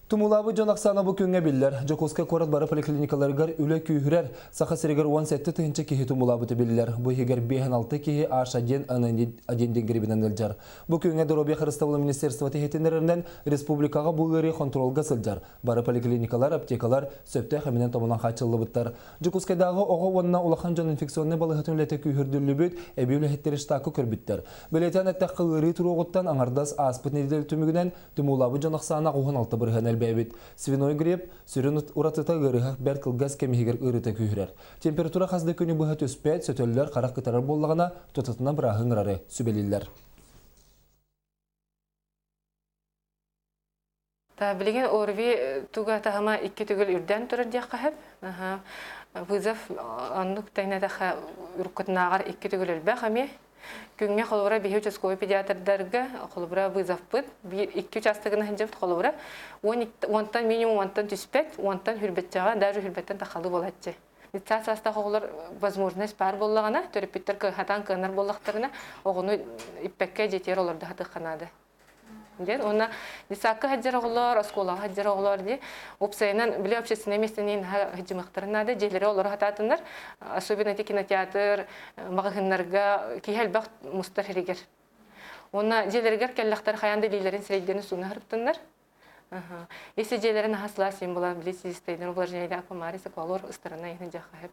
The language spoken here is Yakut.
Тумулаабыт дьон ахсаана бу күҥҥэ биллэр. Дьокуускай куорат бары поликлиникаларыгар үлэ күүһүрэр. Саха сиригэр 17 тыһыынча киһи тумулаабыта биллэр. Бу иһигэр 56 киһи H1 N1 грибинэн ыалдьар. Бу күҥҥэ Доруобуйа харыстабыла министерствота иһитиннэрэринэн республикаҕа бу ыарыы хонтуруолга сылдьар. Бары поликлиникалар, аптекалар сөптөөх эминэн-томунан хааччыллыбыттар. Дьокуускайдааҕы оҕо уонна улахан дьон инфекционнай балыыһатын үлэтэ күүһүрдүллүбүт, эбии үлэһиттэри штакка көрбүттэр. Бэлиэтээн эттэххэ, ыарыы туруоҕуттан аҥардас ааспыт нэдиэлэ түмүгүнэн тумуулаабыт дьон ахсаана 16% элбээбит. Свиной грипп сүрүн уратыта ыарыһах бэрт кылгас кэм иһигэр ыарыыта күүһүрэр. Температура хас да күнү быһа түспэт, сөтөллөр, харах кытарар буоллаҕына, тутатына бырааһы ыҥырары сүбэлииллэр. Билигин ОРВИ туга таһыма икки төгүл үрдээн турар диэххэ сөп. Вызов оннук тэҥнэтэххэ уруккутунааҕар икки төгүл элбэх эмиэ. Күҥҥэ холобура биһи участковый педиатрдарга холобура вызовпыт биир икки учаастагына сылдьабыт холобура уонтан минимум уонтан түспэт, уонтан хүрбэтчэҕэ даже хүрбэттэн тахалыы буолааччы. Детсад саастаах оҕолор возможность баар буоллаҕына, төрөппүттэр кыахатаан кыанар буоллахтарына, оҕону иппэккэ дьиэтигэр олордо сатыахха наада. Диэн уонна детсадка сылдьар оҕолор, оскуолаҕа сылдьар оҕолор дии уопсайынан били общественнай миэстэни наһаа сылдьымыахтарын наада, дьиэлэри олоро сатаатыннар, особенно ити кинотеатр, маҕаһыыннарга киһи элбэх мустар сиригэр. Уонна дьиэлэригэр кэллэхтэр хайаан да илиилэрин сирэйдэрин сууна сырыттыннар. Если дьиэлэрин аһа сылаас син буолан, били сизистейден увлажняйда аквамари саквалор ыстарына иһин дьахаһып.